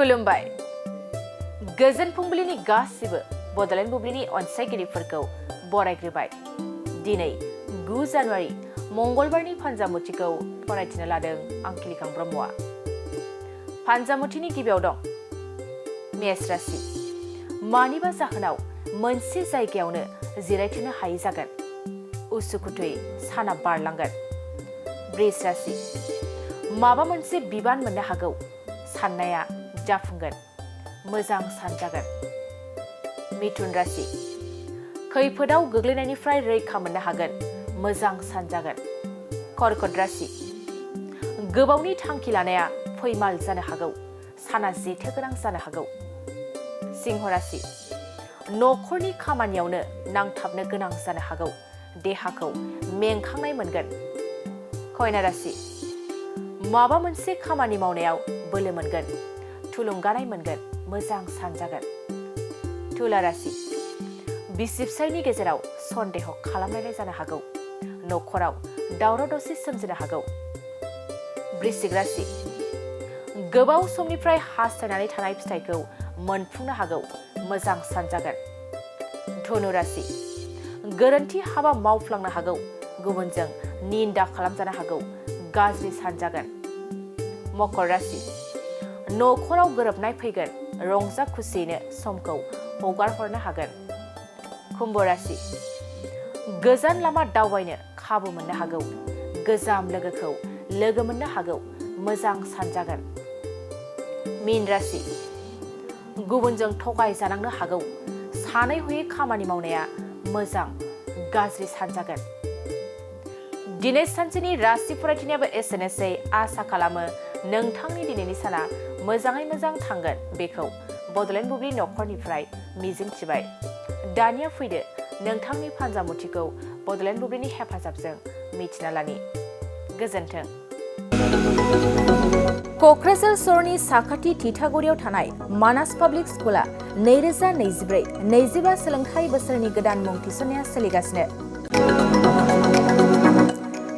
खुलुमबाय गोजोन फुंबिलिनि गासिबो बडलेण्ड बुब्लिनि अनसायगिरिफोरखौ बरायग्रोबाय दिनै 9 जानुवारि मंगलबारनि फानजामुथिखौ फरायथिनो लादों आं किलिखां ब्रह्मआ फानजामुथिनि गिबियाव दं मेष राशि मानिबा जाहोनाव मोनसे जायगायावनो जिरायथनो हायै जागोन उसुखुथुयै साना बारलांगोन वृष राशि माबा मोनसे बिबान मोननो हागौ साननाया जाफुंगोन मोजां सानजागोन मिथुन राशि खैफोदाव गोग्लैनायनिफ्राय रैखा मोननो हागोन मोजां सानजागोन कर्कट राशि गोबावनि थांखि लानाया फैमाल जानो हागौ साना जेथो गोनां जानो हागौ सिंह राशि नखरनि खामानियावनो नांथाबनो गोनां जानो हागौ देहाखौ मेंखांनाय मोनगोन कन्या राशि माबा मोनसे खामानि मावनायाव बोलो मोनगोन थुलुंगानाय मोनगोन मोजां सानजागोन तुला राशि बिसि फिसायनि गेजेराव सन्देह खालामलायनाय जानो हागौ नखराव दावराव दावसि सोमजिनो हागौ वृश्चिक राशि गोबाव समनिफ्राय हास्थायनानै थानाय फिथाइखौ मोनफुंनो हागौ मोजां सानजागोन धनु राशि गोरोन्थि हाबा मावफ्लांनो हागौ गुबुनजों निन्दा खालामजानो हागौ गाज्रि सानजागोन मकर राशि नखराव गोरोबनाय फैगोन रंजा खुसियैनो समखौ हगार हरनो हागोन कुम्भ राशि गोजान लामा दावबायनो खाबु मोननो हागौ गोजाम लोगोखौ लोगो मोननो हागौ मोजां सानजागोन मीन राशि गुबुनजों थगाय जानांनो हागौ सानै हयै खामानि मावनाया मोजां गाज्रि सानजागोन दिनै सानसेनि राशि फरायथिनायाबो एसेनोसै आसा खालामो नोंथांनि दिनैनि साना मोजाङै मोजां थांगोन बेखौ बडलेण्ड बुब्लि नखरनिफ्राय मिजिंथिबाय दानिया फैदो नोंथांनि फानजामुथिखौ बडलेण्ड बुब्लिनि हेफाजाबजों मिथिना लानि गोजोन्थों कक्राझार सहरनि साखाथि थिथागुरियाव थानाय मानास पाब्लिक स्कुला 2024-25 सोलोंथाइ बोसोरनि गोदान मुं थिसननाया सोलिगासिनो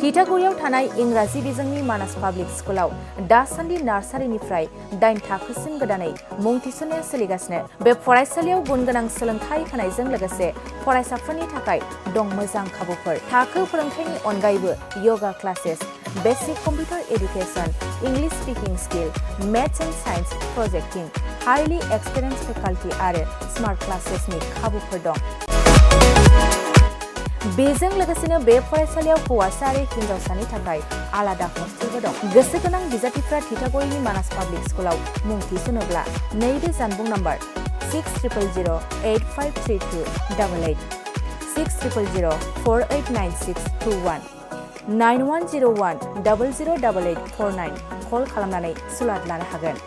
थिथागुरियाव थानाय इंराजि बिजोंनि मानास पाब्लिक स्कुलाव दासान्दि नार्सारिनिफ्राय 8 थाखोसिम गोदानै मुं थिसननाया सोलिगासिनो बे फरायसालियाव गुनगोनां सोलोंथाइ होनायजों लोगोसे फरायसाफोरनि थाखाय दं मोजां खाबुफोर थाखो फोरोंथायनि अनगायैबो yoga classes basic computer education English speaking skill maths and science projecting highly experience faculty आरो स्मार्ट क्लासेसनि खाबुफोर दं बेजों लोगोसेनो बे फरायसालियाव हौवासा आरो हिन्जावसानि थाखाय आलादा हस्टेलबो दं गोसो गोनां बिजाथिफ्रा थिथागुरिनि मानास पाब्लिक स्कुलाव मुं थिसनोब्ला नैबे जानबुं नम्बर 6000853288 6000489621 9101008849 कल खालामनानै सुलाद लानो हागोन।